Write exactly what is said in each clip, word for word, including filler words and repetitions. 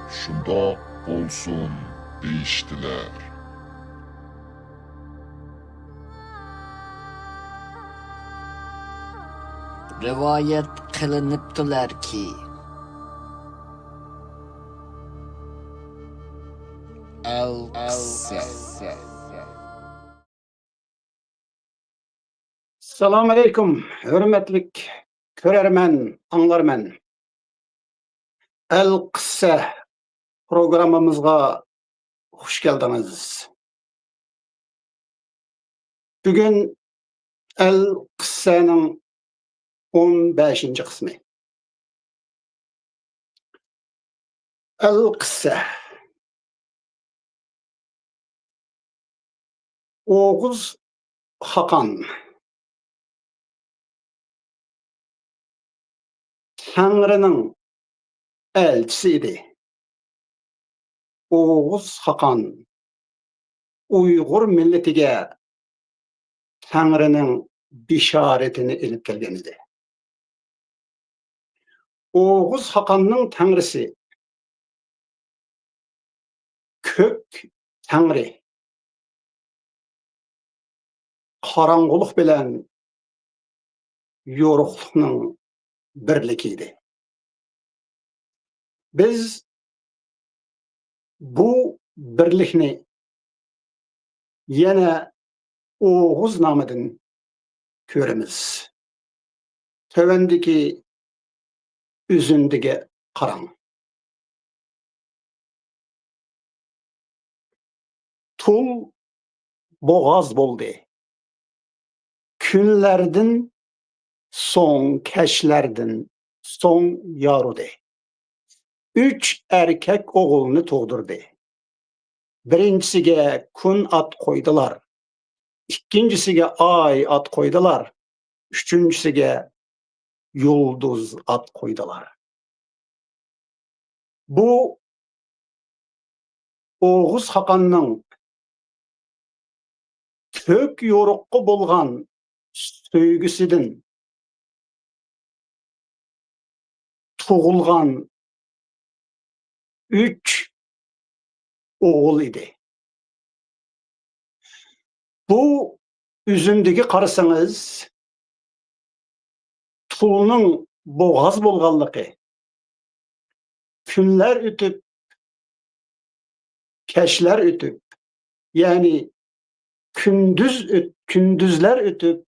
شۇنداق بولسۇن دېيىشتىلەر. رىۋايەت قىلىنىپتۇلەركى، ئەلقىسسە. ئەسسالامۇئەلەيكۇم، ھۆرمەتلىك كۆرەرمەن، ئاڭلارمەن. ئەلقىسسە پروگراممىمىزغا خۇش كەلدىڭىز. بۈگۈن ئەلقىسسەنىڭ ئون بەشىنچى قىسمى. ئەلقىسسە. ئوغۇز خاقان تەڭرىنىڭ ئەلچىسى ئىدى. ئوغۇز خاقان ئۇيغۇر مىللىتىگە تەڭرىنىڭ بېشارىتىنى ئېلىپ كەلگەن ئىدى. ئوغۇز خاقاننىڭ تەڭرىسى كۆك تەڭرى، قاراڭغۇلۇق بىلەن يورۇقلۇقنىڭ بىرلىكى ئىدى. بىز بۇ بىرلىكنى يەنە ئوغۇز نامىدىن كۆرىمىز. تۆۋەندىكى ئۈزۈندىگە قاراڭ. تۇل بوغاز بولدى. كۈنلەردىن سوڭ، كەچلەردىن سوڭ يارۇدى. ئۈچ ئەركەك ئوغۇلنى تۇغدۇردى. بىرىنچىسىگە كۈن ئات قويدىلار. ئىككىنچىسىگە ئاي ئات قويدىلار. ئۈچىنچىسىگە يۇلدۇز ئات قويدىلار. بۇ ئوغۇز خاقاننىڭ كۆك يورۇققا بولغان سۆيگۈسىدىن تۇغۇلغان ئۈچ ئوغۇل ئىدى. بۇ ئۈزۈندىگە قارىسىڭىز، تۇلنىڭ بوغاز بولغانلىقى، كۈنلەر ئۆتۈپ، كەچلەر ئۆتۈپ، يەنى كۈندۈز ئۆت-، كۈندۈزلەر ئۆتۈپ،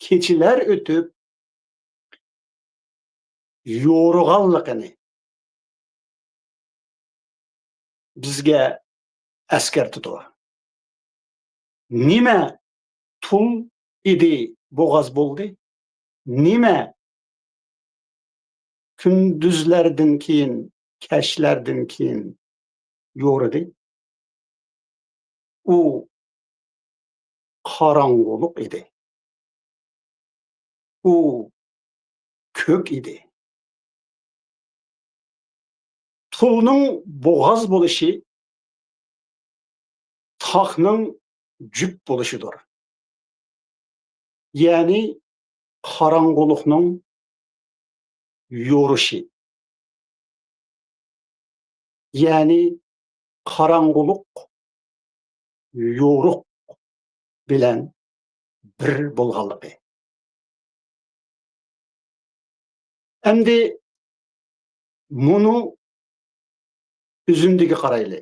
كېچىلەر ئۆتۈپ، يورۇغانلىقىنى بىزگە ئەسكەرتىدۇ. نېمە تۇل ئىدى، بوغاز بولدى؟ نېمە كۈندۈزلەردىن كېيىن، كەچلەردىن كېيىن يورۇدى؟ ئۇ قاراڭغۇلۇق ئىدى. ئۇ كۆك ئىدى. تۇلنىڭ بوغاز بولۇشى تاغنىڭ جۈپ بولۇشىدۇر. يەنى قاراڭغۇلۇقنىڭ يورۇشى. يەنى قاراڭغۇلۇق، يورۇق بىلەن بىر بولغانلىقى. ئەمدى مۇنۇ ئۈزۈندىگە قارايلى.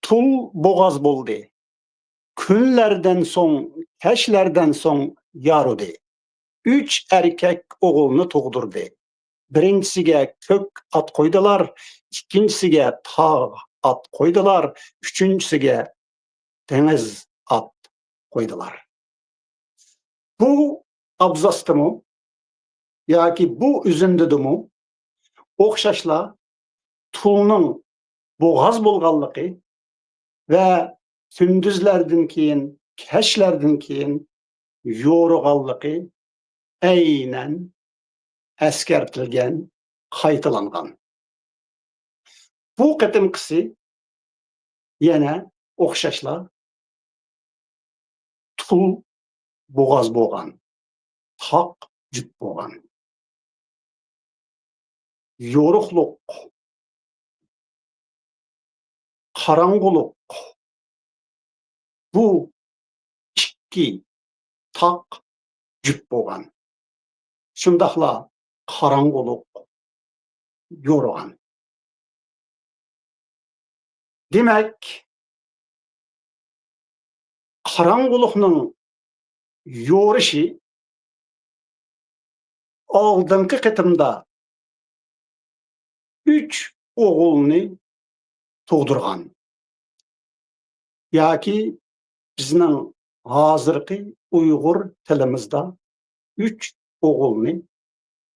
تۇل بوغاز بولدى. كۈنلەردىن سوڭ، كەچلەردىن سوڭ يارۇدى. ئۈچ ئەركەك ئوغۇلنى تۇغدۇردى. بىرىنچىسىگە كۆك ئات قويدىلار، ئىككىنچىسىگە تاغ ئات قويدىلار، ئۈچىنچىسىگە دېڭىز ئات قويدىلار. بۇ ئابزاستىمۇ ياكى بۇ ئۈزۈندىدىمۇ ئوخشاشلا تۇلنىڭ بوغاز بولغانلىقى ۋە كۈندۈزلەردىن كېيىن، كەچلەردىن كېيىن يورۇغانلىقى ئەينەن ئەسكەرتىلگەن، قايتىلانغان. بۇ قېتىمقىسى يەنە ئوخشاشلا تۇل بوغاز بولغان، تاغ جۈپ بولغان. يورۇقلۇق، قاراڭغۇلۇق، بۇ ئىككى تاق جۈپ بولغان. شۇنداقلا قاراڭغۇلۇق يورۇغان. دېمەك، قاراڭغۇلۇقنىڭ يورۇشى ئالدىنقى قېتىمدا ئۈچ ئوغۇلنى تۇغدۇرغان ياكى بىزنىڭ ھازىرقى ئۇيغۇر تىلىمىزدا ئۈچ ئوغۇلنى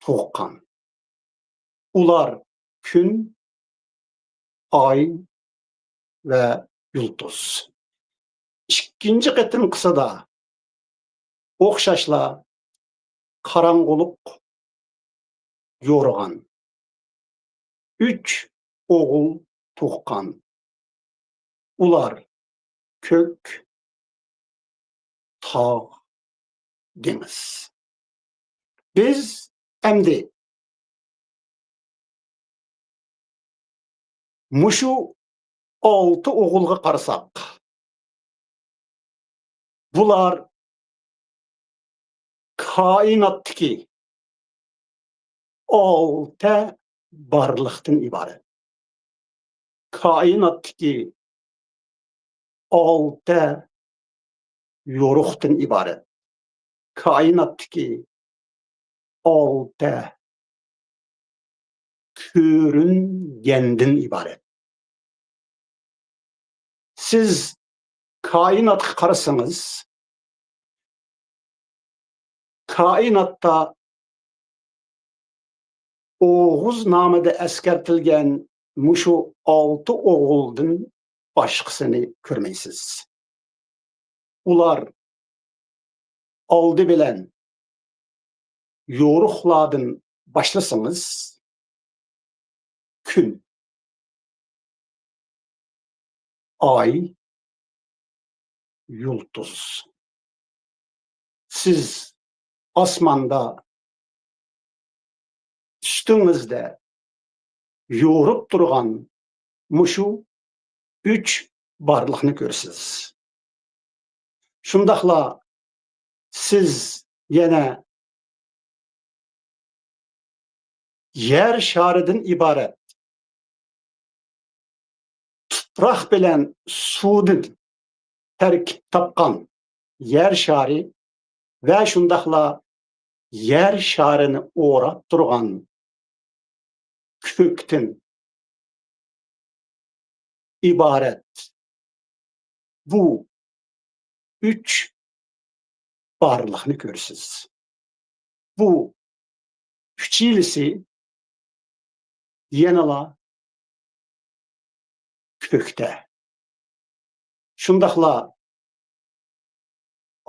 تۇغقان. ئۇلار كۈن، ئاي ۋە يۇلتۇز. ئىككىنچى قېتىمقىسىدا ئوخشاشلا قاراڭغۇلۇق يورۇغان ئۈچ ئوغۇل تۇغقان. ئۇلار كۆك، تاغ، دېڭىز. بىز ئەمدى مۇشۇ ئالتە ئوغۇلغا قارىساق، بۇلار كائىناتتىكى ئالتە بارلىقتىن ئىبارەت. كائىناتتىكى ئالتە يورۇقتىن ئىبارەت. كائىناتتىكى ئالتە كۆرۈنگەندىن ئىبارەت. سىز كائىناتقا قارىسىڭىز، كائىناتتا ئوغۇز نامىدا ئەسكەرتىلگەن مۇشۇ ئالتە ئوغۇلدىن باشقىسىنى كۆرمەيسىز. ئۇلار ئالدى بىلەن يورۇقلاردىن باشلىسىڭىز، كۈن، ئاي، يۇلتۇز. سىز ئاسماندا ئۈستىڭىزدە يورۇپ تۇرغان مۇشۇ ئۈچ بارلىقنى كۆرىسىز. شۇنداقلا سىز يەنە يەر شارىدىن ئىبارەت تۇپراق بىلەن سۇدىن تەركىب تاپقان يەر شارى ۋە شۇنداقلا يەر شارىنى ئوراپ تۇرغان كۆكتىن ئىبارەت بۇ ئۈچ بارلىقنى كۆرىسىز. بۇ ئۈچىلىسى يەنىلا كۆكتە. شۇنداقلا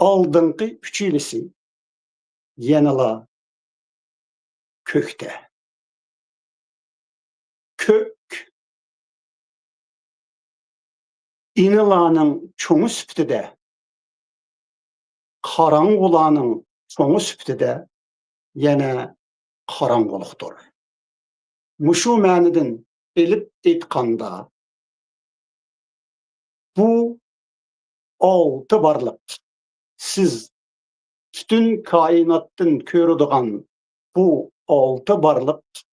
ئالدىنقى ئۈچىلىسى يەنىلا كۆكتە. كۆك ئىنىلارنىڭ چوڭى سۈپىتىدە، قاراڭغۇلارنىڭ چوڭى سۈپىتىدە يەنە قاراڭغۇلۇقتۇر. مۇشۇ مەنىدىن ئېلىپ ئېيتقاندا، بۇ ئالتە بارلىق، سىز پۈتۈن كائىناتتىن كۆرىدىغان بۇ ئالتە بارلىق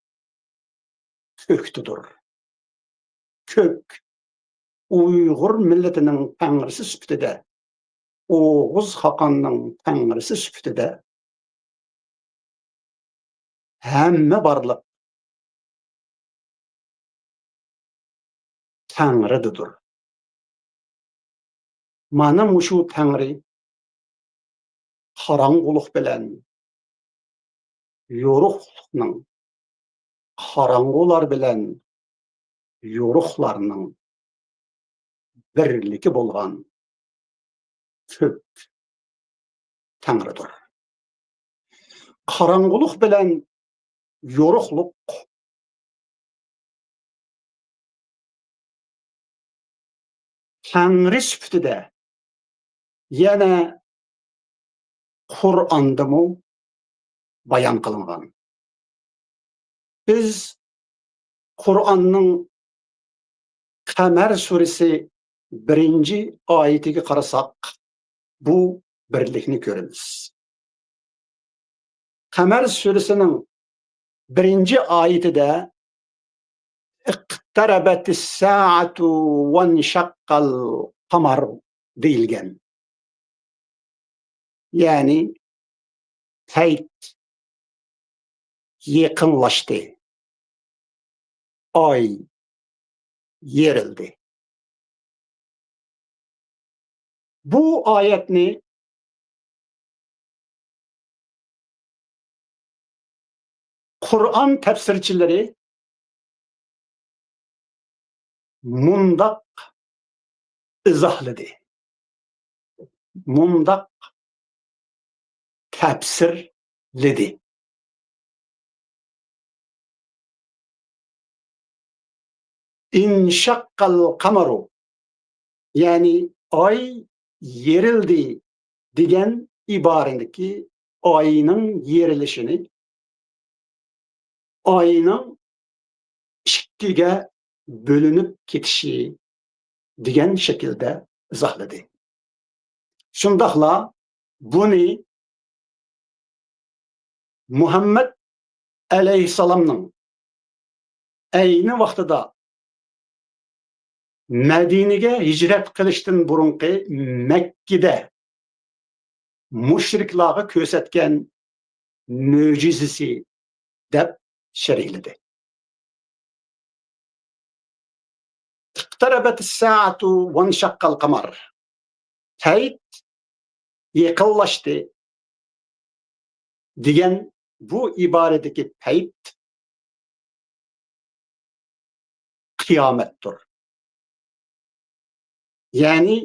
كۆكتىدۇر. كۆك ئۇيغۇر مىللىتىنىڭ تەڭرىسى سۈپىتىدە، ئوغۇز خاقاننىڭ تەڭرىسى سۈپىتىدە ھەممە بارلىق تەڭرىدىدۇر. مانا مۇشۇ تەڭرى قاراڭغۇلۇق بىلەن يورۇقلۇقنىڭ، قاراڭغۇلار بىلەن يورۇقلارنىڭ بىرلىكى بولغان كۆك تەڭرىدۇر. قاراڭغۇلۇق بىلەن يورۇقلۇق تەڭرى سۈپىتىدە يەنە قۇرئاندىمۇ بايان قىلىنغان. بىز قۇرئاننىڭ قەمەر سۈرىسى بىرىنچى ئايىتىگە قارىساق، بۇ بىرلىكنى كۆرىمىز. قەمەر سۈرىسىنىڭ بىرىنچى ئايىتىدە «اقتربت الساعة وانشق القمر» دېيىلگەن. يەنى پەيت يېقىنلاشتى. ئاي يېرىلدى. بۇ ئايەتنى قۇرئان تەپسىرچىلىرى مۇنداق ئىزاھلىدى، مۇنداق تەپسىرلىدى. «انشق القمر»، يەنى ئاي يېرىلدى دېگەن ئىبارىدىكى ئاينىڭ يېرىلىشىنى ئاينىڭ ئىككىگە بۆلۈنۈپ كېتىشى دېگەن شەكىلدە ئىزاھلىدى. شۇنداقلا بۇنى مۇھەممەد ئەلەيھىسسالامنىڭ ئەينى ۋاقتىدا مەدىنىگە ھىجرەت قىلىشتىن بۇرۇنقى مەككىدە مۇشرىكلارغا كۆرسەتكەن مۆجىزىسى دەپ شەرھلىدى. «اقتربت الساعة وانشق القمر»، پەيت يېقىنلاشتى دېگەن بۇ ئىبارىدىكى پەيت قىيامەتتۇر. يەنى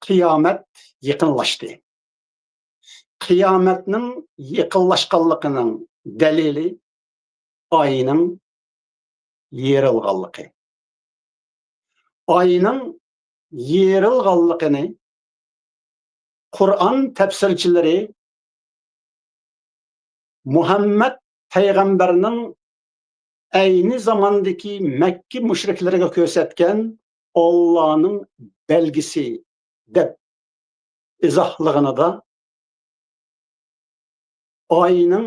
قىيامەت يېقىنلاشتى. قىيامەتنىڭ يېقىنلاشقانلىقىنىڭ دەلىلى ئاينىڭ يېرىلغانلىقى. ئاينىڭ يېرىلغانلىقىنى قۇرئان تەپسىرچىلىرى مۇھەممەد پەيغەمبەرنىڭ ئەينى زاماندىكى مەككە مۇشرىكلىرىغا كۆرسەتكەن ئاللانىڭ بەلگىسى دەپ ئىزاھلىغىنىدا، ئاينىڭ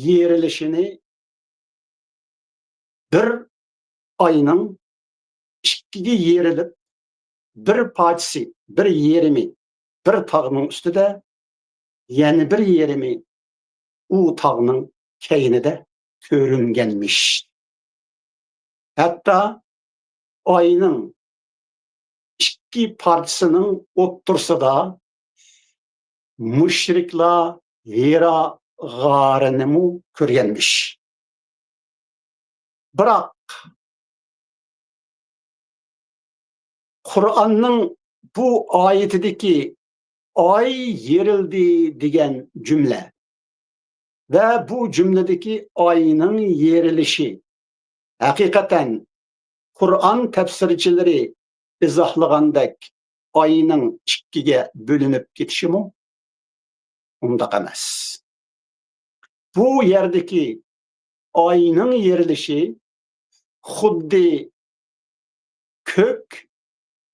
يېرىلىشىنى، بىر ئاينىڭ ئىككىگە يېرىلىپ، بىر پارچىسى، بىر يېرىمى بىر تاغنىڭ ئۈستىدە، يەنە بىر يېرىمى ئۇ تاغنىڭ كەينىدە كۆرۈنگەنمىش. ھەتتا ئاينىڭ ئىككى پارچىسىنىڭ ئوتتۇرىسىدا مۇشرىكلار ھىرا غارىنىمۇ كۆرگەنمىش. بىراق، قۇرئاننىڭ بۇ ئايىتىدىكى «ئاي يېرىلدى» دېگەن جۈملە ۋە بۇ جۈملىدىكى ئاينىڭ يېرىلىشى، ھەقىقەتەن قۇرئان تەپسىرچىلىرى ئىزاھلىغاندەك ئاينىڭ ئىككىگە بۆلۈنۈپ كېتىشىمۇ؟ ئۇنداق ئەمەس. بۇ يەردىكى ئاينىڭ يېرىلىشى خۇددى كۆك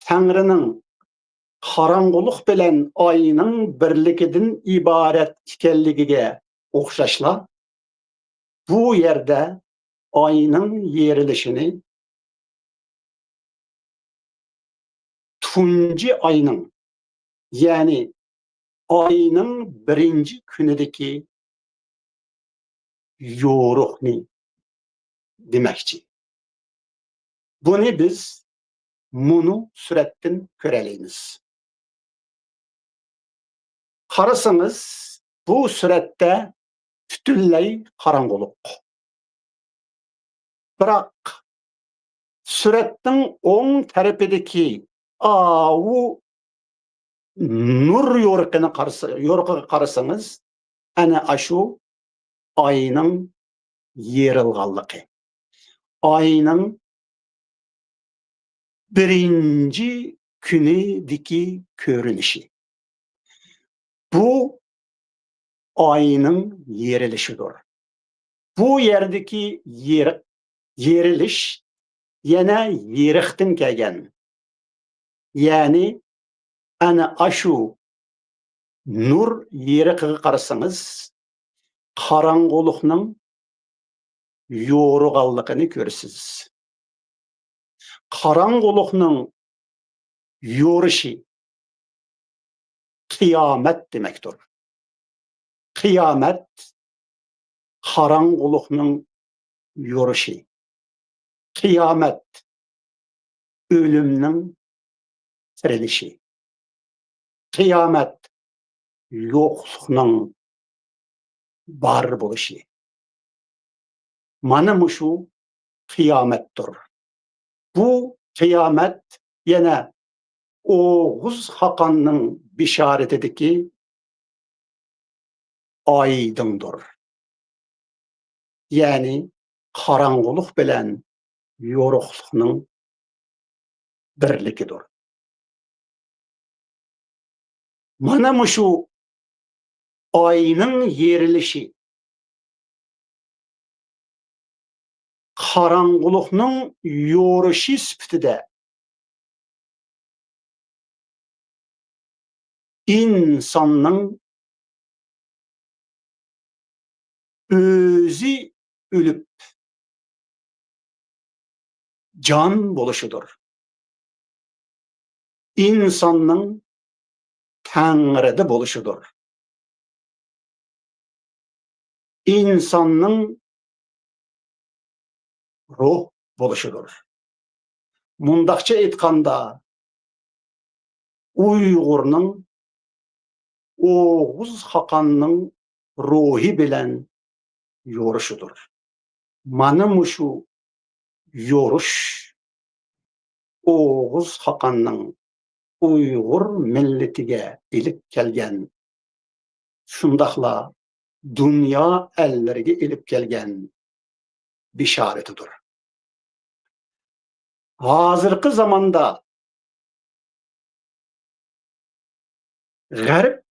تەڭرىنىڭ قاراڭغۇلۇق بىلەن ئاينىڭ بىرلىكىدىن ئىبارەت ئىكەنلىكىگە ئوخشاشلا، بۇ يەردە ئاينىڭ يېرىلىشىنى تۇنجى ئاينىڭ، يەنى ئاينىڭ بىرىنچى كۈنىدىكى يورۇقنى دېمەكچى. بۇنى بىز مۇنۇ سۈرەتتىن كۆرەلەيمىز. قارىسىڭىز، بۇ سۈرەتتە پۈتۈنلەي قاراڭغۇلۇق. بىراق، سۈرەتنىڭ ئوڭ تەرىپىدىكى ئاۋۇ نۇر يورۇقىنى قارىسا-، يورۇقىغا قارىسىڭىز، ئەنە ئاشۇ ئاينىڭ يېرىلغانلىقى، ئاينىڭ بىرىنچى كۈنىدىكى كۆرۈنۈشى. بۇ ئاينىڭ يېرىلىشىدۇر. بۇ يەردىكى يېرىق يېرىلىش يەنە يېرىقتىن كەلگەن. يەنى ئەنە ئاشۇ نۇر يېرىقىغا قارىسىڭىز، قاراڭغۇلۇقنىڭ يورۇغانلىقىنى كۆرىسىز. قاراڭغۇلۇقنىڭ يورۇشى قىيامەت دېمەكتۇر. قىيامەت قاراڭغۇلۇقنىڭ يورۇشى. قىيامەت ئۆلۈمنىڭ تىرىلىشى. قىيامەت يوقلۇقنىڭ بار بولۇشى. مانا مۇشۇ قىيامەتتۇر. بۇ قىيامەت يەنە ئوغۇز خاقاننىڭ بېشارىتىدىكى ئايدىڭدۇر. يەنى قاراڭغۇلۇق بىلەن يورۇقلۇقنىڭ بىرلىكىدۇر. مانا مۇشۇ ئاينىڭ يېرىلىشى، قاراڭغۇلۇقنىڭ يورۇشى سۈپىتىدە ئىنساننىڭ ئۆزى ئۆلۈپ، جان بولۇشىدۇر. ئىنساننىڭ تەڭرىدە بولۇشىدۇر. ئىنساننىڭ روھ بولۇشىدۇر. مۇنداقچە ئېيتقاندا، ئۇيغۇرنىڭ ئوغۇز خاقاننىڭ روھى بىلەن يورۇشىدۇر. مانا مۇشۇ يورۇش ئوغۇز خاقاننىڭ ئۇيغۇر مىللىتىگە ئېلىپ كەلگەن، شۇنداقلا دۇنيا ئەللىرىگە ئېلىپ كەلگەن بېشارىتىدۇر. ھازىرقى زاماندا غەرب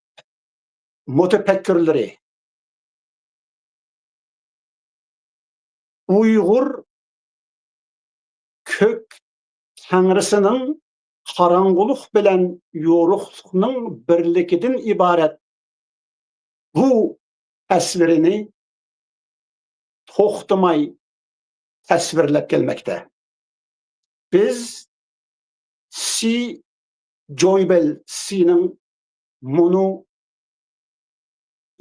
مۇتەپەككۇرلىرى ئۇيغۇر كۆك تەڭرىسىنىڭ قاراڭغۇلۇق بىلەن يورۇقلۇقنىڭ بىرلىكىدىن ئىبارەت بۇ تەسۋىرىنى توختىماي تەسۋىرلەپ كەلمەكتە. بىز سى جويبەل سىنىڭ مۇنۇ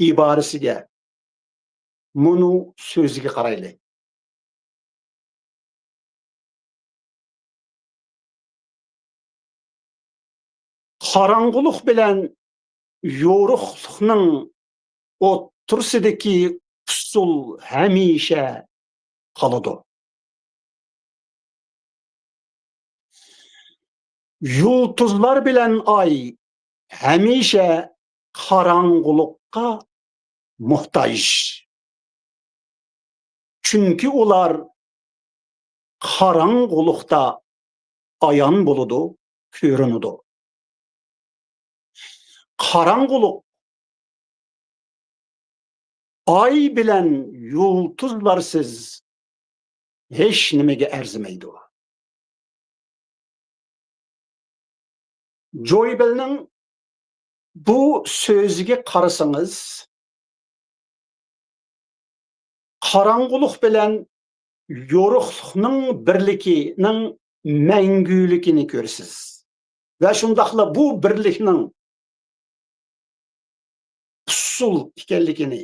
ئىبارىسىگە، مۇنۇ سۆزىگە قارايلى. قاراڭغۇلۇق بىلەن يورۇقلۇقنىڭ ئوتتۇرىسىدىكى ئۇسسۇل ھەمىشە قالىدۇ. يۇلتۇزلار بىلەن ئاي ھەمىشە قاراڭغۇلۇققا موھتاج. چۈنكى ئۇلار قاراڭغۇلۇقتا ئايان بولىدۇ، كۆرۈنىدۇ. قاراڭغۇلۇق ئاي بىلەن يۇلتۇزلارسىز ھېچ نېمىگە ئەرزىمەيدۇ. جويبەلنىڭ بۇ سۆزىگە قارىسىڭىز، قاراڭغۇلۇق بىلەن يورۇقلۇقنىڭ بىرلىكىنىڭ مەڭگۈلۈكىنى كۆرىسىز. ۋە شۇنداقلا بۇ بىرلىكنىڭ ئۇسسۇل ئىكەنلىكىنى،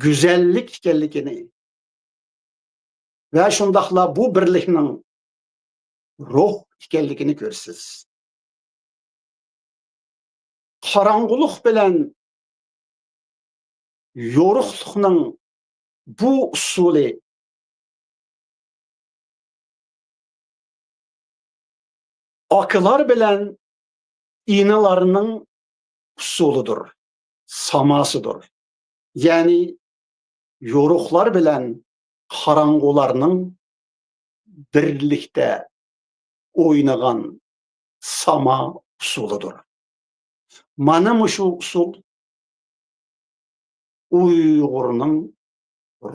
گۈزەللىك ئىكەنلىكىنى ۋە شۇنداقلا بۇ بىرلىكنىڭ روھ ئىكەنلىكىنى كۆرىسىز. قاراڭغۇلۇق بىلەن يورۇقلۇقنىڭ بۇ ئۇسۇلى ئاكىلار بىلەن ئىنىلارنىڭ ئۇسۇلىدۇر، ساماسىدۇر. يەنى يورۇقلار بىلەن قاراڭغۇلارنىڭ بىرلىكتە ئوينىغان ساما ئۇسۇلىدۇر. مانا مۇشۇ ئۇسۇل ئۇيغۇرنىڭ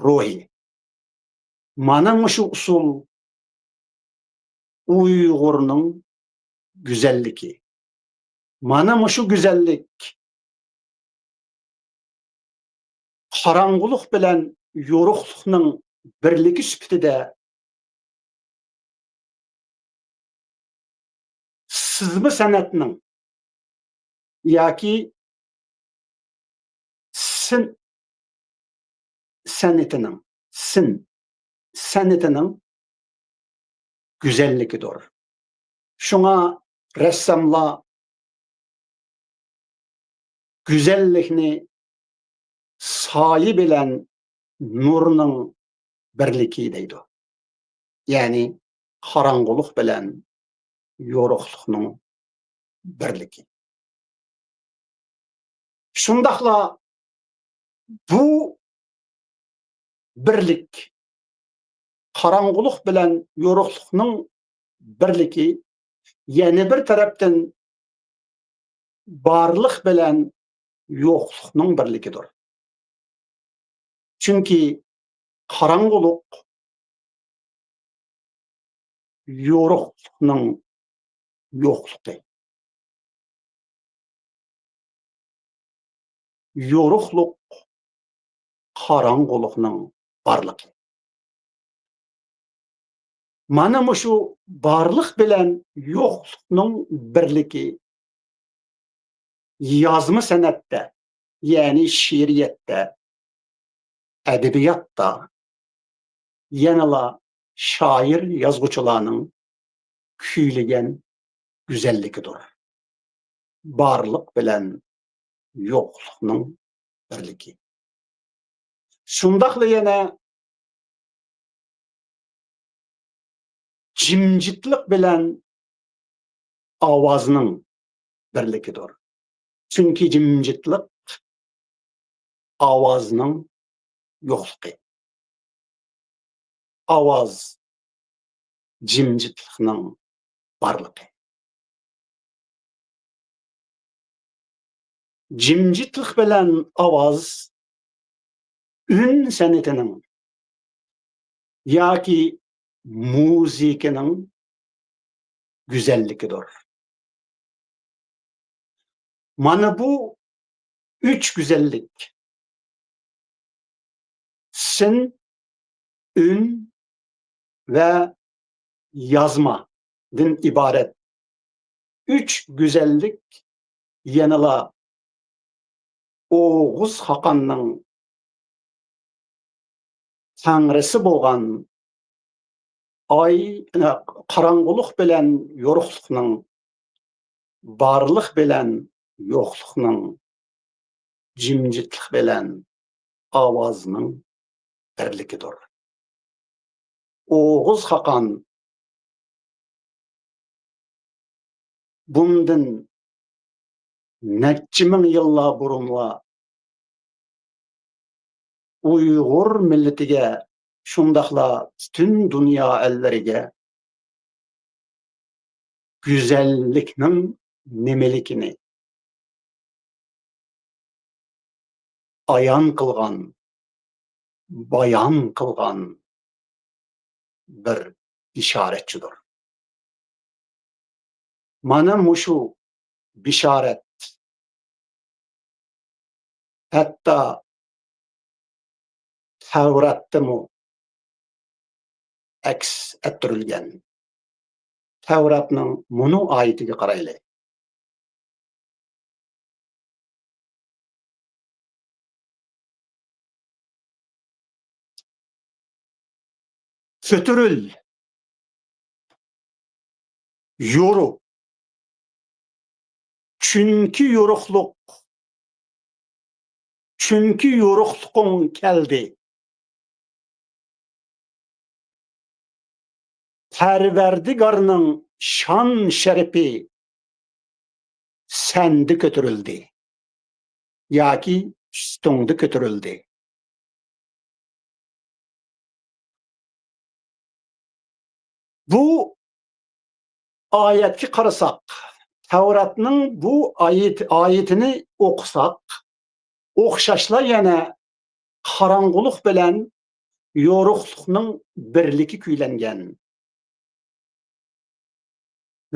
روھى. مانا مۇشۇ ئۇسۇل ئۇيغۇرنىڭ گۈزەللىكى. مانا مۇشۇ گۈزەللىك قاراڭغۇلۇق بىلەن يورۇقلۇقنىڭ بىرلىكى سۈپىتىدە سىزما سەنئەتنىڭ ياكى سىن سەنئىتىنىڭ، سىن سەنئىتىنىڭ گۈزەللىكىدۇر. شۇڭا رەسساملار گۈزەللىكنى سايە بىلەن نۇرنىڭ بىرلىكى دەيدۇ. يەنى قاراڭغۇلۇق بىلەن يورۇقلۇقنىڭ بىرلىكى. شۇنداقلا بۇ بىرلىك، قاراڭغۇلۇق بىلەن يورۇقلۇقنىڭ بىرلىكى، يەنە بىر تەرەپتىن بارلىق بىلەن يوقلۇقنىڭ بىرلىكىدۇر. چۈنكى قاراڭغۇلۇق يورۇقلۇقنىڭ يوقلۇقى. يورۇقلۇق قاراڭغۇلۇقنىڭ بارلىقى. مانا مۇشۇ بارلىق بىلەن يوقلۇقنىڭ بىرلىكى يازما سەنئەتتە، يەنى شېئىرىيەتتە، ئەدەبىياتتا، يەنىلا شائىر، يازغۇچىلارنىڭ كۈيلىگەن گۈزەللىكىدۇر. بارلىق بىلەن يوقلۇقنىڭ بىرلىكى. شۇنداقلا يەنە جىمجىتلىق بىلەن ئاۋازنىڭ بىرلىكىدۇر. چۈنكى جىمجىتلىق ئاۋازنىڭ يوقلۇقى. ئاۋاز جىمجىتلىقنىڭ بارلىقى. جىمجىتلىق بىلەن ئاۋاز ئۈن سەنئىتىنىڭ ياكى مۇزىكىنىڭ گۈزەللىكىدۇر. مانا بۇ ئۈچ گۈزەللىك، سىن، ئۈن ۋە يازمادىن ئىبارەت ئۈچ گۈزەللىك يەنىلا ئوغۇز خاقاننىڭ تەڭرىسى بولغان ئاي، قاراڭغۇلۇق بىلەن يورۇقلۇقنىڭ، بارلىق بىلەن يوقلۇقنىڭ، جىمجىتلىق بىلەن ئاۋازنىڭ بىرلىكىدۇر. ئوغۇز خاقان بۇندىن نەچچە مىڭ يىللار بۇرۇنلا ئۇيغۇر مىللىتىگە، شۇنداقلا پۈتۈن دۇنيا ئەللىرىگە گۈزەللىكنىڭ نېمىلىكىنى ئايان قىلغان، بايان قىلغان بىر بېشارەتچىدۇر. مانا مۇشۇ بېشارەت ھەتتا تەۋراتتىمۇ ئەكس ئەتتۈرۈلگەن. تەۋراتنىڭ مۇنۇ ئايىتىگە قارايلى. كۆتۈرۈل، يورۇ. چۈنكى يورۇقلۇق، چۈنكى يورۇقلۇقۇڭ كەلدى. پەرۋەردىگارنىڭ شان-شەرىپى سەندە كۆتۈرۈلدى ياكى ئۈستۈڭدە كۆتۈرۈلدى. بۇ ئايەتكە قارىساق، تەۋراتنىڭ بۇ ئايەت-، ئايىتىنى ئوقۇساق، ئوخشاشلا يەنە قاراڭغۇلۇق بىلەن يورۇقلۇقنىڭ بىرلىكى كۈيلەنگەن.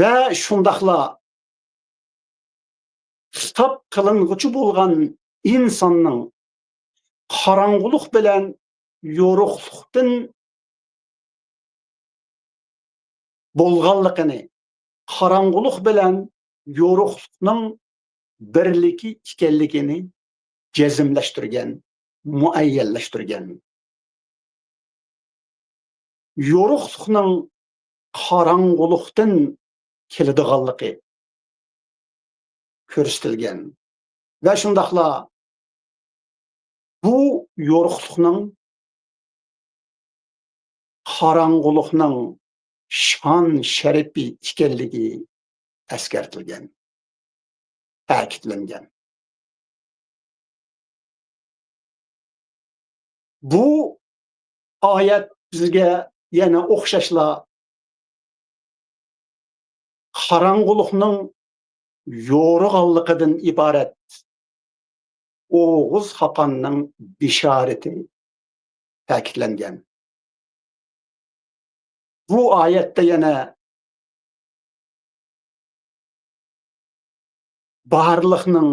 ۋە شۇنداقلا خىتاب قىلىنغۇچى بولغان ئىنساننىڭ قاراڭغۇلۇق بىلەن يورۇقلۇقتىن بولغانلىقىنى، قاراڭغۇلۇق بىلەن يورۇقلۇقنىڭ بىرلىكى ئىكەنلىكىنى جەزملەشتۈرگەن، مۇئەييەنلەشتۈرگەن. يورۇقلۇقنىڭ قاراڭغۇلۇقتىن كېلىدىغانلىقى كۆرسىتىلگەن ۋە شۇنداقلا بۇ يورۇقلۇقنىڭ قاراڭغۇلۇقنىڭ شان-شەرىپى ئىكەنلىكى ئەسكەرتىلگەن، تەكىتلەنگەن. بۇ ئايەت بىزگە يەنە ئوخشاشلا قاراڭغۇلۇقنىڭ يورۇغانلىقىدىن ئىبارەت ئوغۇز خاقاننىڭ بېشارىتى تەكىتلەنگەن. بۇ ئايەتتە يەنە بارلىقنىڭ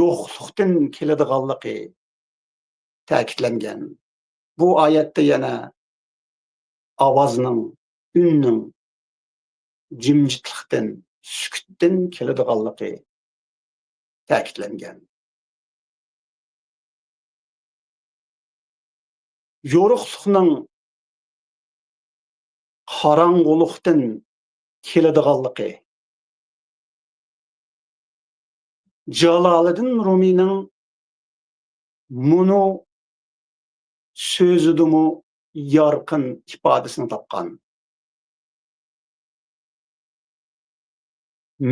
يوقلۇقتىن كېلىدىغانلىقى تەكىتلەنگەن. بۇ ئايەتتە يەنە ئاۋازنىڭ، ئۈننىڭ جىمجىتلىقتىن، سۈكۈتتىن كېلىدىغانلىقى تەكىتلەنگەن. يورۇقلۇقنىڭ قاراڭغۇلۇقتىن كېلىدىغانلىقى. جالالىدىن رۇمىينىڭ مۇنۇ سۆزىدىمۇ يارقىن ئىپادىسىنى تاپقان.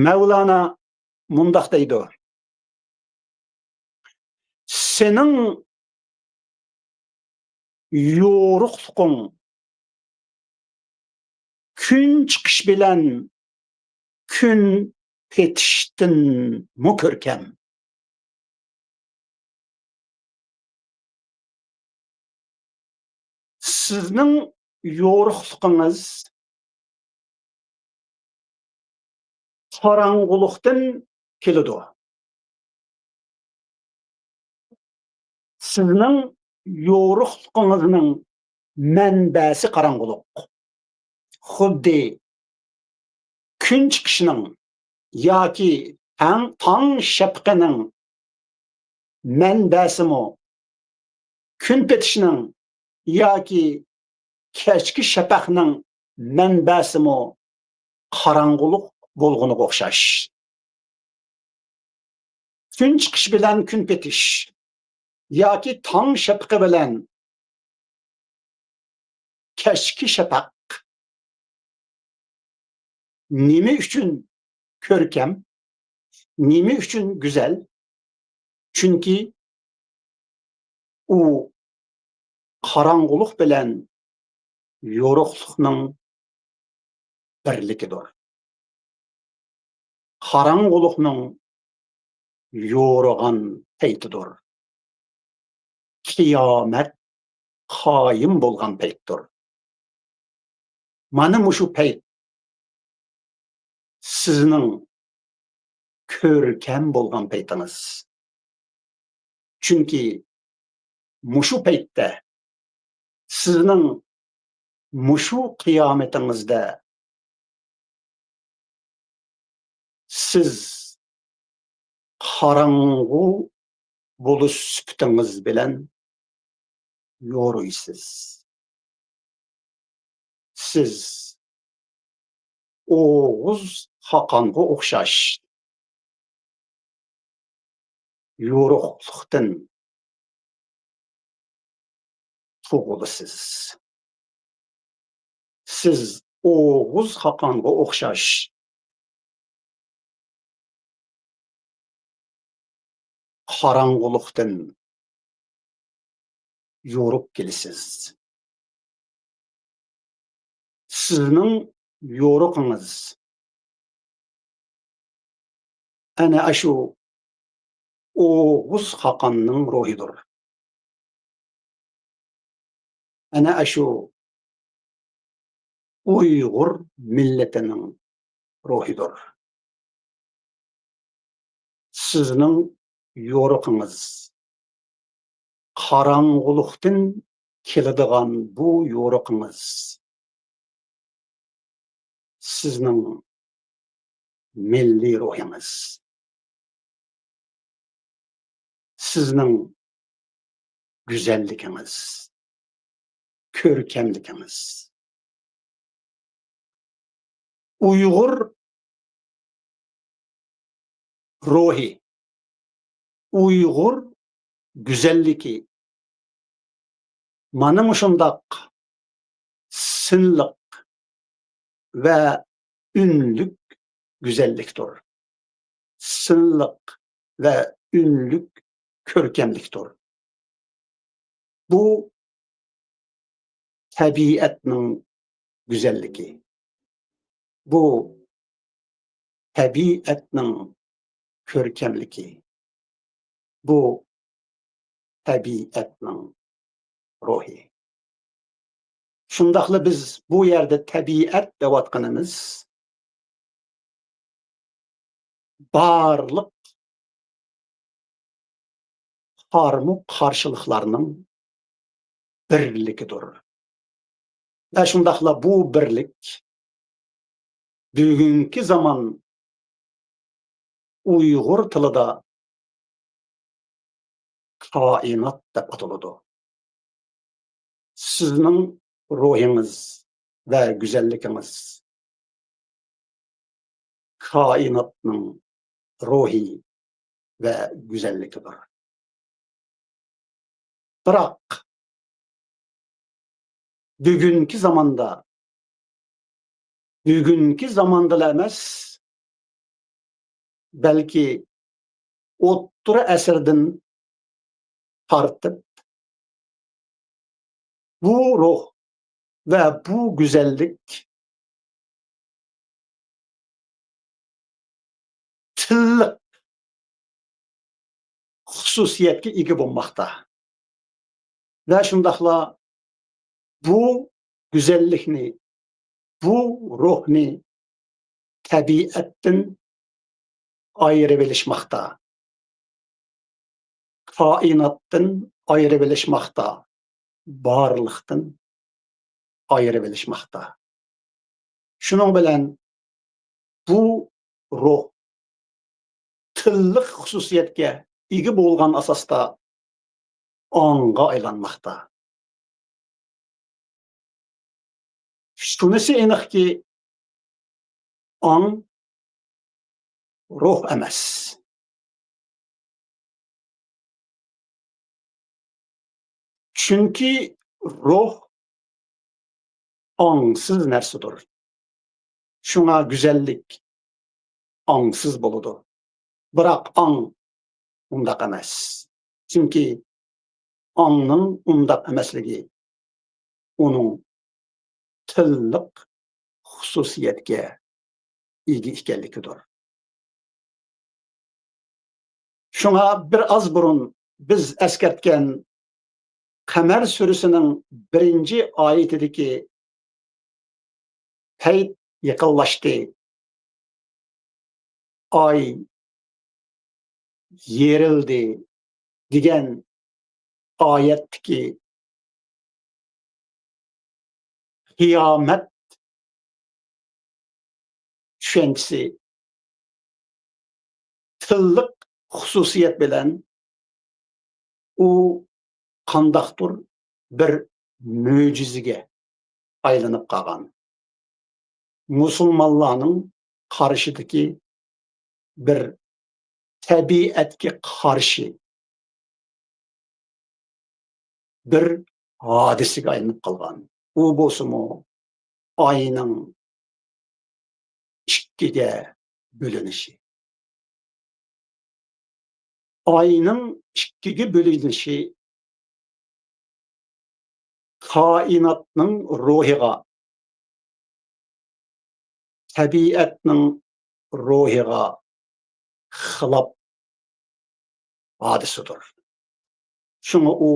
مەۋلانا مۇنداق دەيدۇ: سېنىڭ يورۇقلۇقۇڭ كۈن چىقىش بىلەن كۈن پېتىشتىنمۇ كۆركەم. سىزنىڭ يورۇقلۇقىڭىز قاراڭغۇلۇقتىن كېلىدۇ. سىزنىڭ يورۇقلۇقىڭىزنىڭ مەنبەسى قاراڭغۇلۇق. خۇددى كۈن چىقىشنىڭ ياكى تاڭ، تاڭ شەپىقىنىڭ مەنبەسىمۇ، كۈن پېتىشنىڭ ياكى كەچكى شەپەقنىڭ مەنبەسىمۇ قاراڭغۇلۇق بولغىنىغا ئوخشاش. كۈن چىقىش بىلەن كۈن پېتىش ياكى تاڭ شەپىقى بىلەن كەچكى شەپەق نېمە ئۈچۈن كۆركەم؟ نېمە ئۈچۈن گۈزەل؟ چۈنكى ئۇ قاراڭغۇلۇق بىلەن يورۇقلۇقنىڭ بىرلىكىدۇر. قاراڭغۇلۇقنىڭ يورۇغان پەيتىدۇر. قىيامەت قايىم بولغان پەيتتۇر. مانا مۇشۇ پەيت سىزنىڭ كۆركەم بولغان پەيتىڭىز. چۈنكى مۇشۇ پەيتتە، سىزنىڭ مۇشۇ قىيامىتىڭىزدە سىز قاراڭغۇ بولۇش سۈپىتىڭىز بىلەن يورۇيسىز. سىز ئوغۇز خاقانغا ئوخشاش يورۇقلۇقتىن تۇغۇلىسىز. سىز ئوغۇز خاقانغا ئوخشاش قاراڭغۇلۇقتىن يورۇپ كېلىسىز. سىزنىڭ يورۇقىڭىز ئەنە ئاشۇ ئوغۇز خاقاننىڭ روھىدۇر. ئەنە ئاشۇ ئۇيغۇر مىللىتىنىڭ روھىدۇر. سىزنىڭ يورۇقىڭىز، قاراڭغۇلۇقتىن كېلىدىغان بۇ يورۇقىڭىز، سىزنىڭ مىللىي روھىڭىز، سىزنىڭ گۈزەللىكىڭىز، كۆركەملىكىڭىز. ئۇيغۇر روھى، ئۇيغۇر گۈزەللىكى مانا مۇشۇنداق سىنلىق ۋە ئۈنلۈك گۈزەللىكتۇر. سىنلىق ۋە ئۈنلۈك كۆركەملىكتۇر. بۇ تەبىئەتنىڭ گۈزەللىكى. بۇ تەبىئەتنىڭ كۆركەملىكى. بۇ تەبىئەتنىڭ روھى. شۇنداقلا بىز بۇ يەردە تەبىئەت دەۋاتقىنىمىز بارلىق قارمۇ قارشىلىقلارنىڭ بىرلىكىدۇر. ۋە شۇنداقلا بۇ بىرلىك بۈگۈنكى زامان ئۇيغۇر تىلىدا كائىنات دەپ ئاتىلىدۇ. سىزنىڭ روھىڭىز ۋە گۈزەللىكىڭىز كائىناتنىڭ روھى ۋە گۈزەللىكىدۇر. بىراق، بۈگۈنكى زاماندا، بۈگۈنكى زاماندىلا ئەمەس، بەلكى ئوتتۇرا ئەسىردىن تارتىپ، بۇ روھ ۋە بۇ گۈزەللىك تىللىق خۇسۇسىيەتكە ئىگە بولماقتا. ۋە شۇنداقلا بۇ گۈزەللىكنى، بۇ روھنى تەبىئەتتىن ئايرىۋېلىشماقتا، كائىناتتىن ئايرىۋېلىشماقتا، بارلىقتىن ئايرىۋېلىشماقتا. شۇنىڭ بىلەن بۇ روھ تىللىق خۇسۇسىيەتكە ئىگە بولغان ئاساستا ئاڭغا ئايلانماقتا. شۇنىسى ئېنىقكى، ئاڭ روھ ئەمەس. چۈنكى روھ ئاڭسىز نەرسىدۇر. شۇڭا گۈزەللىك ئاڭسىز بولىدۇ. بىراق ئاڭ ئۇنداق ئەمەس. چۈنكى ئاڭنىڭ ئۇنداق ئەمەسلىكى ئۇنىڭ تىللىق خۇسۇسىيەتكە ئىگە ئىكەنلىكىدۇر. شۇڭا بىر ئاز بۇرۇن بىز ئەسكەرتكەن قەمەر سۈرىسىنىڭ بىرىنچى ئايىتىدىكى پەيت يېقىنلاشتى، ئاي يېرىلدى دېگەن ئايەتتىكى قىيامەت چۈشەنچىسى تىللىق خۇسۇسىيەت بىلەن ئۇ قانداقتۇر بىر مۆجىزىگە ئايلىنىپ قالغان. مۇسۇلمانلارنىڭ قارىشىدىكى بىر تەبىئەتكە قارشى بىر ھادىسىگە ئايلىنىپ قالغان. ئۇ بولسىمۇ ئاينىڭ ئىككىگە بۆلۈنۈشى. ئاينىڭ ئىككىگە بۆلۈنۈشى كائىناتنىڭ روھىغا، تەبىئەتنىڭ روھىغا خىلاپ ھادىسىدۇر. شۇڭا ئۇ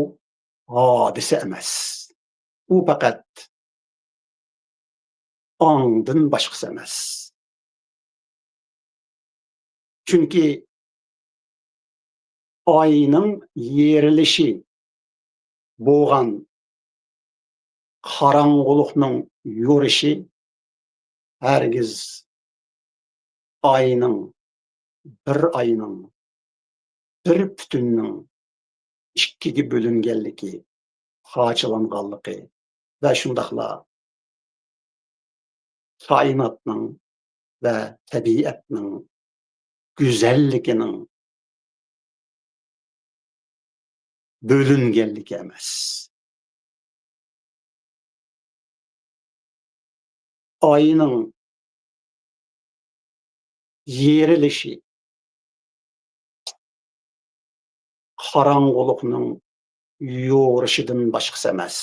ھادىسە ئەمەس. ئۇ پەقەت ئاڭدىن باشقىسى ئەمەس. چۈنكى ئاينىڭ يېرىلىشى بولغان قاراڭغۇلۇقنىڭ يورۇشى ھەرگىز ئاينىڭ، بىر ئاينىڭ، بىر پۈتۈننىڭ ئىككىگە بۆلۈنگەنلىكى، پارچىلانغانلىقى ۋە شۇنداقلا كائىناتنىڭ ۋە تەبىئەتنىڭ گۈزەللىكىنىڭ بۆلۈنگەنلىكى ئەمەس. ئاينىڭ يېرىلىشى قاراڭغۇلۇقنىڭ يورۇشىدىن باشقىسى ئەمەس.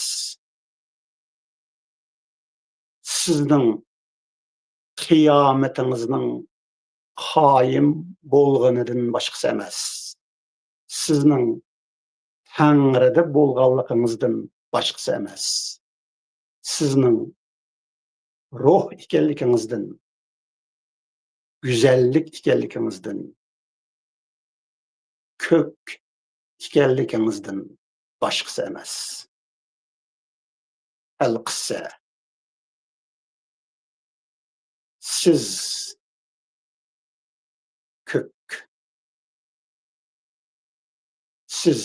سىزنىڭ قىيامىتىڭىزنىڭ قايىم بولغىنىدىن باشقىسى ئەمەس. سىزنىڭ تەڭرىدە بولغانلىقىڭىزدىن باشقىسى ئەمەس. سىزنىڭ روھ ئىكەنلىكىڭىزدىن، گۈزەللىك ئىكەنلىكىڭىزدىن، كۆك ئىكەنلىكىڭىزدىن باشقىسى ئەمەس. ئەلقىسسە، سىز كۆك. سىز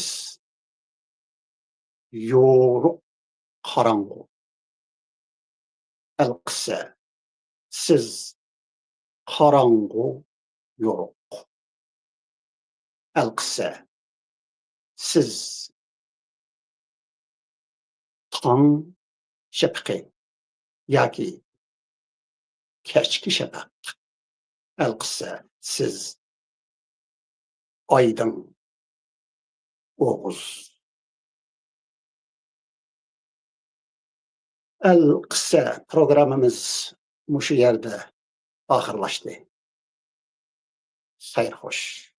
يورۇق قاراڭغۇ. ئەلقىسسە، سىز قاراڭغۇ يورۇق. ئەلقىسسە، سىز تاڭ شەپىقى ياكى كەچكى شەپەق. ئەلقىسسە، سىز ئايدىڭ ئوغۇز. ئەلقىسسە، پروگراممىمىز مۇشۇ يەردە ئاخىرلاشتى. خەير خوش.